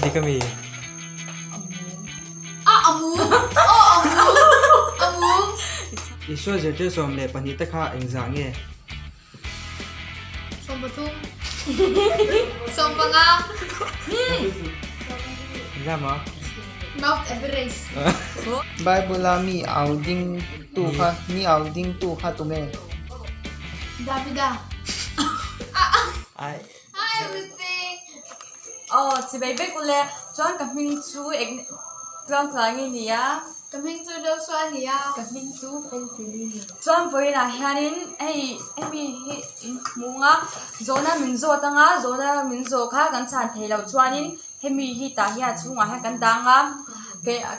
Adik ami? Ah a mum! Aw a mum! A mum! Isua zirtir 12 te kha engzah nge? 13. 15. Engzah maw? Mount Everest. Bible a mi au ding tu kha mi au ding tu kha tunge? Davida. Ah everything. Aw chibai vek ule chuan ka hming chu eng tluang tluang i nia. Ka hming chu Joshua a nia. Ka hming chu Felfeli a ni. Chuan vawiinah hianin hei hemi hi in hmung a zawhna min zawt anga zawhna min zawh kha kan chhan theih loh chuanin hemi hi tah hian a chhungah hian kan dang a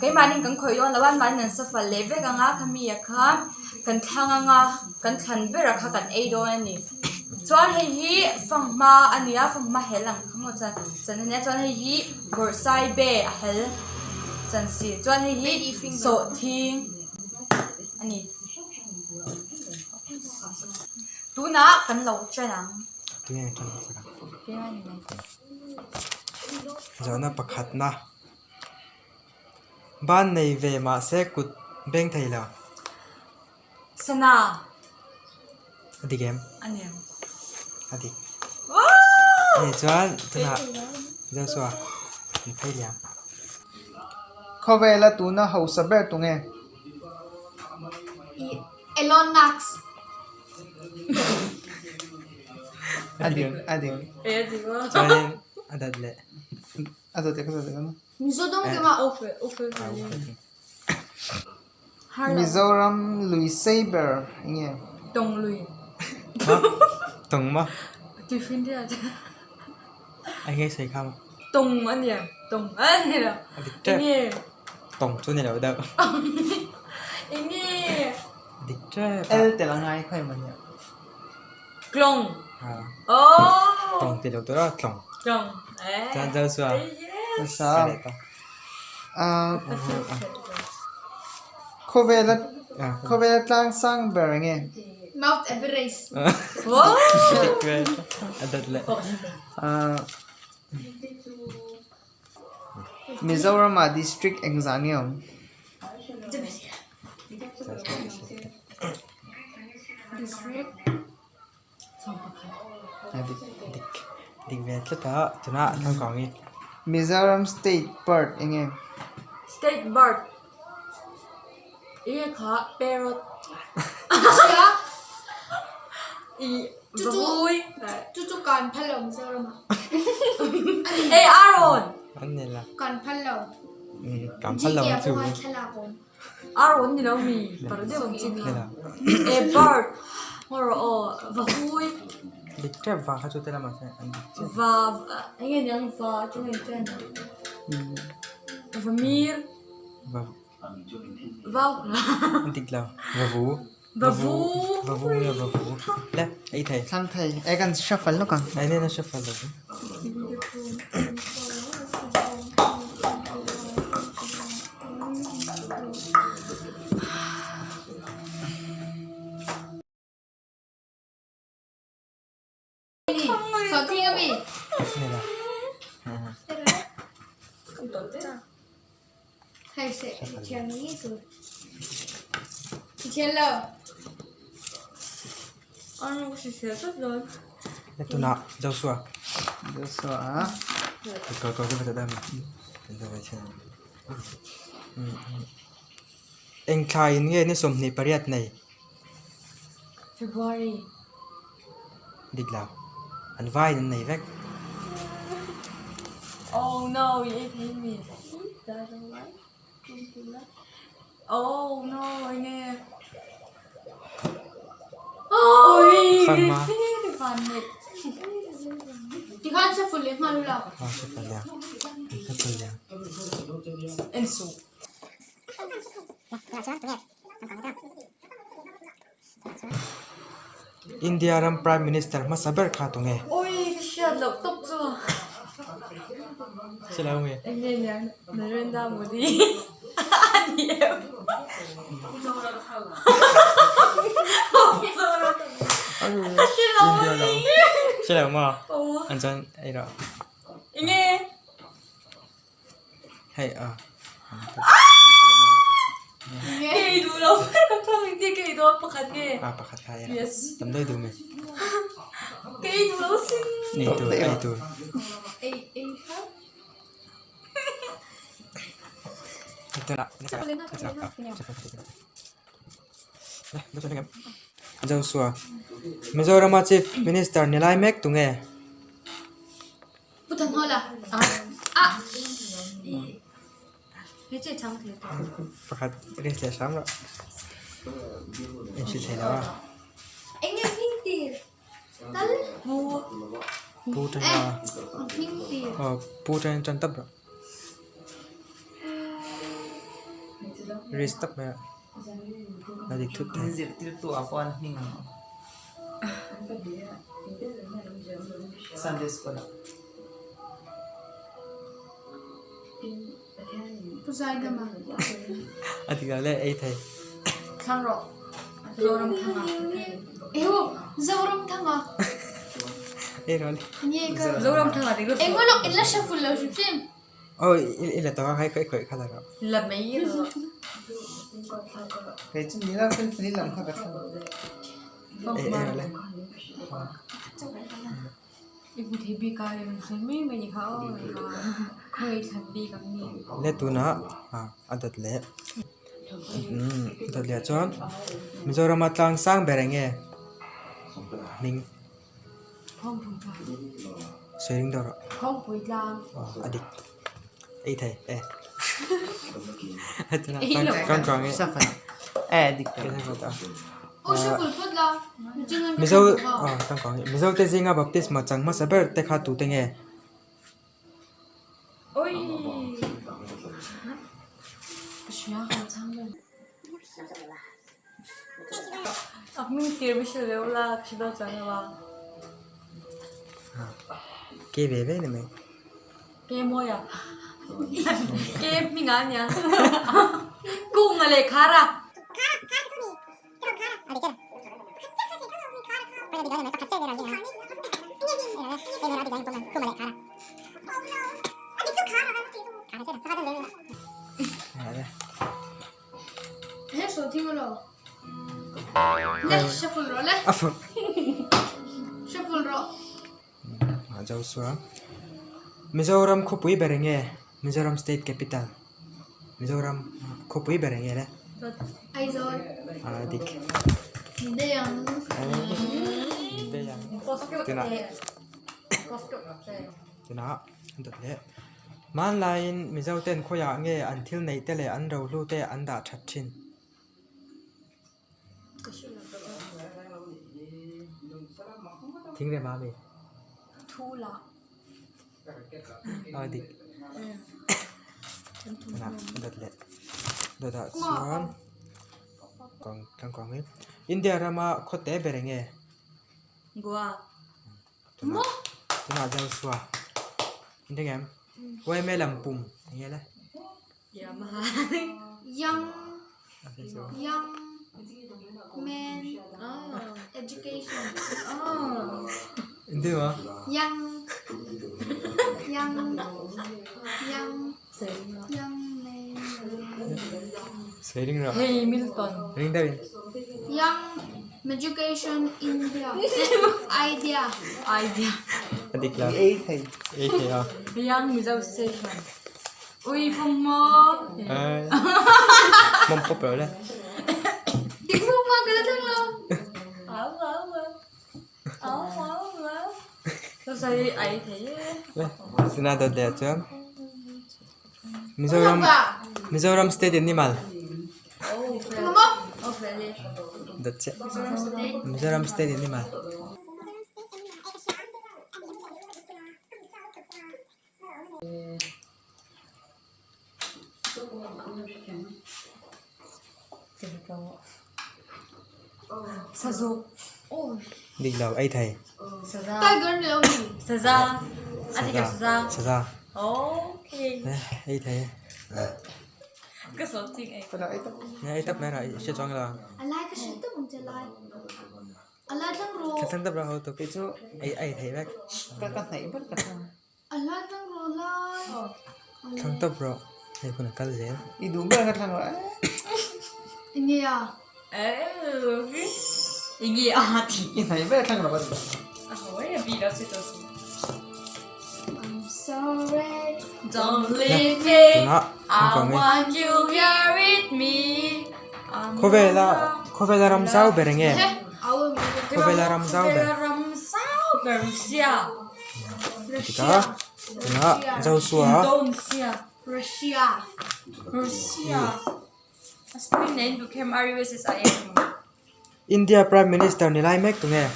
keimahni kan khawih dawn lo a anmahni an safal leh vek anga khami ah khan kan thlang anga kan thlan berah kha kan ei dawn a ni. Chuan hei hi fanghma a ni a fanghma hel ang kha maw chuan chan a nia chuan hei hi bawrhsaibe a hel chan si chuan hei hi sawhthing a ni tunah kan lo chen ang. Tunge chen hmasa Zawhna pakhatna ban nei ve mahse kut beng thei lo. Sana. A dik em? A ni em? A dik. Hei chuan tunah Joshua an phei liam. Khawvela tuna hausa ber tunge? Elon Musk. A dik, a dik. Chuanin a dat leh. A dat leh ka dat leh dawn a. Mizo dawng kema. Mizoram lui sei ber eng nge? Tawng lui. Tawng maw? Tiffin riat. Eng nge sawi kha maw? Tawng a nia, tawng a ni lo. A dik tep. Eng nge? Tawng chu ni lo deuh. Eng nge? A dik tep. El tel a ngai khawi maw nia? Tlawng. Ha. Oh! Tawng ti lo tur a, tlawng. Tlawng. Chuan Joshua. Sa. Khawvela khawvela tlang sang ber eng nge? Mount Everest. A dat leh. Mizoramah district engzah nge awm? District. Dik dik ve tlat a tunah thangkang hi. Mizoram state bird eng nge? State bird eng kha parrot i vavui Chu chu kan phal lo Mizoram ah. Hey Aaron! An ni la. Kan phal lo. Kan phal lo chu. Arawn ni lo mi par deuh ang chi kha e bird ngaw rawh aw va hui Dik tep va kha chu te lamah chuan an dik chiah. Va eng nge niang va atanga in chen va mir Va va An dik lo va vu va vu va vu nge va vu le ei thei. Thlang thei e kan shuffle lawk ang. Ai nena shuffle lo. Sawhthing a mi? Nila. Hei se, i thiam nge tur. I thiam lo. Ano si sel tlat dawn. Tunah Joshua. Joshua a. Ko ko ko ta dam. Eng thla in nge ni 28 nei? February. Dik lo. An vaiin an nei vek. Oh no, i ei thei mi. Oh no, eng nge. Oi! Fangma. Tikhan shuffle leh nghal ula. Ah, shuffle leh. Shuffle leh. En suh. India ram Prime Minister hmasa ber kha tunge? Oi, ka hriat loh tawp chu. Hre lo nge? Eng nge niang Narendra Modi a ni em? Ka hre lo Hre lo maw? An chuan ei rawh. Eng nge? Hei a. Kei duh lo ka thlang engtin kei dawn pakhat nge? A pakhat kha e. Yes. Tam daih duh mai. Kei duh lo sin. Ei tur ei tur. Ei ei kha. Joshua, Mizorama Chief Minister ni lai mek tunge? Pu Thanhawla. Ah. Pakhat ring leh hram rawh. Inhrilh thei lo a. Enge hming tir? Tal? Pu. Pu tan a. Hming tir. Aw pu tan tan tap rawh. Risk tap mai a. A dik thut thei. In zirtirtu ah pawh an hming ang aw. Sunday school ah. Pu Zaidama. A dik lo le ei thei. Thlang rawh. Zoramthanga. Ehu Zoramthanga. Ei rawh le. Nge ka. Zoramthanga dik lo. Engmaw lawk in la hre ful lo hrim hrim. Aw i la tawh a hai khawih khawih kha la rawh. La mai rawh. Kei chu nila fel fel lam kha ka thlang. Ei ei rawh le. I hmu thei bik a rem sawi mai mai ni kha aw khawi thlan bik ang ni. Le tunah a dawt leh a dawt leh chuan Mizorama tlang sang ber eng nge hming sawi ring deuh rawh a dik ei thei e Mizo Mizo te zinga baptisma chang hmasa ber te kha tute nge? Ke ve ve ni mai. Ke mawi a ke hming ah ania kung a leh khar a. Joshua Mizoram khawpui ber eng nge Mizoram state capital Mizoram khawpui ber eng nge le Aizawl ah dik tunah tunah an dawt leh hmanlaiin Mizo ten khawiah nge an thil neih te leh an rohlu te an dah that thin. Thing rem a mi? A dik. Tunah dawt leh dawtah chuan kawng tlangkawng hi India rama khaw te ber eng nge? Goa. Tunah tunah Joshua. Inring em? Yma lampum eng nge le? Yamaha. Young Young Man Education. Hindi ma? Young Young Young Young Man Sawi ring rawh. Hey Milton. Ring deuhin. Young Education India Idea. Idea. A dik lo. Ei thei. Ei thei a. Young Mizo Station. Ui phong maw. Mawm pawp lo le. Dik phong ma ka la thlang lo. Au au au. Au au au. Tôi sai ấy thế. Le, tuna dawt leh ah chuan Mizoram Mizoram state animal. Dawt chiah. Mizoram state animal. Dik lo ei thei. Saza. Ei thei. Ei tap mai rawh i hre chuang lo. Thla tap rawh ho tu. Ei ei thei vek. Ka hnaih ber ka thlang. Thlang tawp rawh. Hei hun a kal zel. I duh ber kha thlang rawh. Enge a? Enge a ti? I hnaih ber thlang rawh. A ho e a bi lo si to si. I'm sorry. Don't leave me. I want you here with me. Khawvela khawvela ram zau ber enge? Khawvela ram zau ber. Khawvela ram zau ber Russia. Tika tuna Joshua. Indonesia. Russia. Russia. A spelling na in duh kher R U S S I A. India Prime Minister ni lai mek tunge?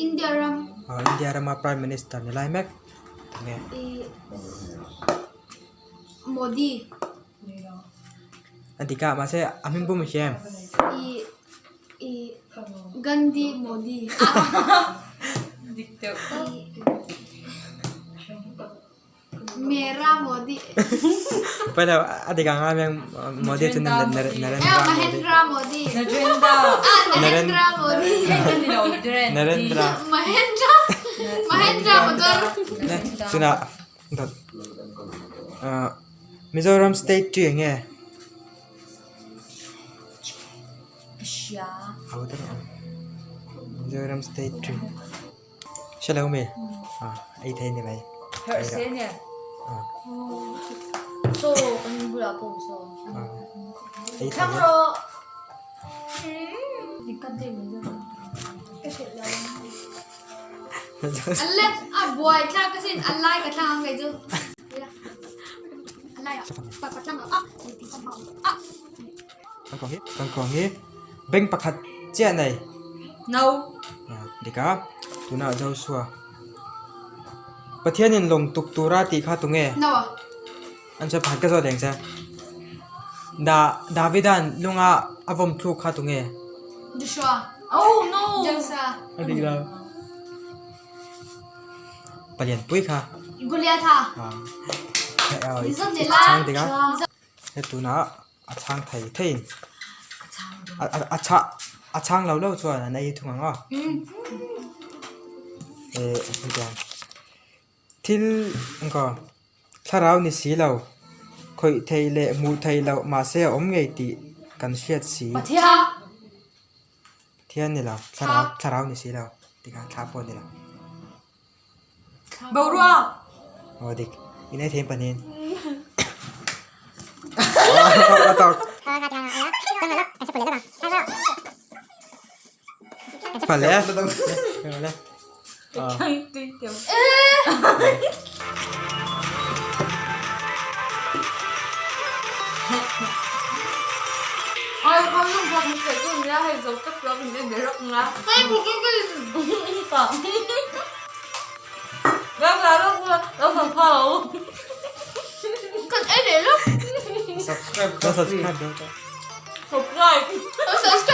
India ram. India rama Prime Minister ni lai mek tunge? Modi. A dik a, mahse a hming pum a hria em? I i Gandhi Modi. Dik deuh. Mera Modi. Pailo a dik ang a meng Modi chu Narendra Modi. Mahendra Modi. Narendra. Narendra Modi. Narendra. Mahendra. Mahendra motor. Chuna Mizoram state tree eng nge? Mizoram state tree. Hre lo mi? Ah, ei thei ni mai. Herh se nia. Ah. Chaw kan bulah pawh awm saw. Ah. Ei thei. Thlang rawh. Ka hrilh lo. An le a buai thlak ka sin an lai ka thlang ang kei chu. An lai ah pa pa thlang ah ah. Kan kawng hi kan kawng hi bank pakhat chiah nei. No. Dik a tunah Joshua Pathianin lawng tuk tura tih kha tunge? No. An sawi pakhat ka zawt reng che. Da Davida'n lunga a vawm thluk kha tunge? Joshua. Oh no. Joshua. A dik lo. Palian pui kha. Goliatha. Chang dik a. He tunah a chhang thei theiin a chhah a chhang lo lo chuan an ei thung ang aw eh hetiang thil engkaw thlarau ni si lo khawih theih leh hmuh theih loh mahse a awm ngei tih kan hriat si Pathian ni lo thlarau thlarau ni si lo tikhan thla pawh ni lo. Boruak! Aw dik, in ei thei panin. A tawk. Pale. Pale. Ai kha lung kha min theih tu nia hei zo tak lo min en rawk nga. Hei bu bu bu. Pa. Ram la ram la lo sang pha lo. Kan ei ve lo. Subscribe Subscribe. Subscribe. Subscribe.